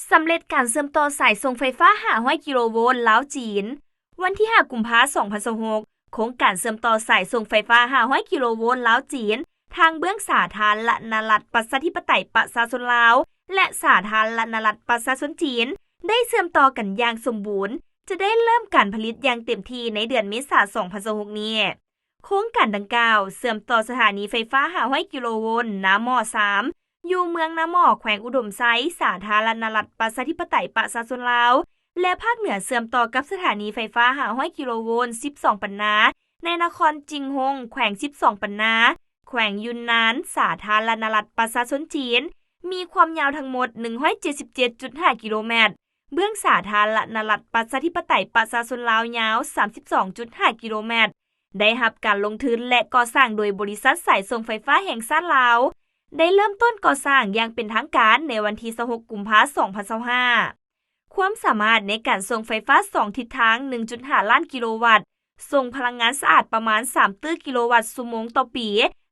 ສຳເລັດການເຊື່ອມຕໍ່ສາຍສົ່ງໄຟຟ້າຫ້າຮ້ອຍກິໂລໂວນລາວ-ຈີນ. ວັນທີຫ້າ ກຸມພາ ສອງພັນຊາວຫົກ, ໂຄງການເຊື່ອມຕໍ່ສາຍສົ່ງໄຟຟ້າຫ້າຮ້ອຍກິໂລໂວນລາວ-ຈີນ ທາງເບື້ອງສາທາລະນະລັດ ປະຊາທິປະໄຕ ປະຊາຊົນລາວ ແລະ ສາທາລະນະລັດ ປະຊາຊົນຈີນ ໄດ້ເຊື່ອມຕໍ່ກັນຢ່າງສົມບູນ, ຈະໄດ້ເລີ່ມການຜະລິດຢ່າງເຕັມທີ່ໃນເດືອນເມສາ ສອງພັນຊາວຫົກນີ້. ໂຄງການດັ່ງກ່າວເຊື່ອມຕໍ່ສະຖານີໄຟຟ້າຫ້າຮ້ອຍກິໂລໂວນນາໝໍ້ສາມ ຢູ່ເມືອງນາໝໍ້ ແຂວງອຸດົມໄຊ, ສາທາລະນະລັດ ປະຊາທິປະໄຕ ປະຊາຊົນລາວ ແລະ ພາກເໜືອເຊື່ອມຕໍ່ກັບສະຖານີໄຟຟ້າຫ້າຮ້ອຍກິໂລໂວນສິບສອງປັນນາ ໃນນະຄອນຈິງຫົງ ແຂວງສິບສອງປັນນາ, ແຂວງຢຸນນານ, ສາທາລະນະລັດ ປະຊາຊົນຈີນ, ມີຄວາມຍາວທັງໝົດໜຶ່ງຮ້ອຍເຈັດສິບເຈັດຈຸດຫ້າກິໂລແມັດ, ເບື້ອງສາທາລະນະລັດ ປະຊາທິປະໄຕ ປະຊາຊົນລາວ ຍາວສາມສິບສອງຈຸດຫ້າກິໂລແມັດ, ໄດ້ຮັບການລົງທຶນ ແລະ ກໍ່ສ້າງໂດຍບໍລິສັດສາຍສົ່ງໄຟຟ້າແຫ່ງຊາດລາວ, ໄດ້ເລີ່ມຕົ້ນກໍ່ສ້າງຢ່າງເປັນທາງການໃນວັນທີຊາວຫົກ ກຸມພາ ສອງພັນຊາວຫ້າ. ຄວາມສາມາດໃນການສົ່ງໄຟຟ້າສອງທິດທາງ ໜຶ່ງຈຸດຫ້າລ້ານກິໂລວັດ, ສົ່ງພະລັງງານສະອາດປະມານສາມຕື້ກິໂລວັດຊົ່ວໂມງຕໍ່ປີ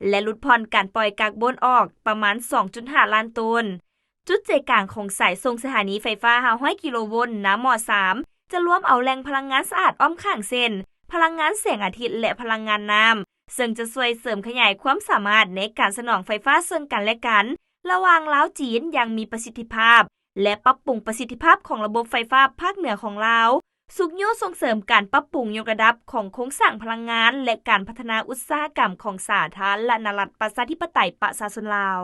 ແລະ ຫຼຸດຜ່ອນການປ່ອຍກາກບອນອອກປະມານສອງຈຸດຫ້າລ້ານໂຕນ. ຈຸດໃຈກາງຂອງສາຍສົ່ງສະຖານີໄຟຟ້າຫ້າຮ້ອຍກິໂລໂວນນາໝໍ້ສາມ ຈະລວມເອົາແຫຼ່ງພະລັງງານສະອາດອ້ອມຂ້າງ ເຊັ່ນ ພະລັງງານແສງອາທິດ ແລະ ພະລັງງານນ້ຳ, ເຊິ່ງຈະຊ່ວຍເສີມຂະຫຍາຍຄວາມສາມາດໃນການສະໜອງໄຟຟ້າເຊິ່ງກັນ ແລະ ກັນ ລະຫວ່າງລາວ-ຈີນຢ່າງມີປະສິດທິພາບ ແລະ ປັບປຸງປະສິດທິພາບຂອງລະບົບໄຟຟ້າພາກເໜືອຂອງລາວ, ຊຸກຍູ້ສົ່ງເສີມການປັບປຸງຍົກລະດັບຂອງໂຄງສ້າງພະລັງງານ ແລະ ການພັດທະນາອຸດສາຫະກຳຂອງສາທາລະນະລັດ ປະຊາທິປະໄຕ ປະຊາຊົນລາວ.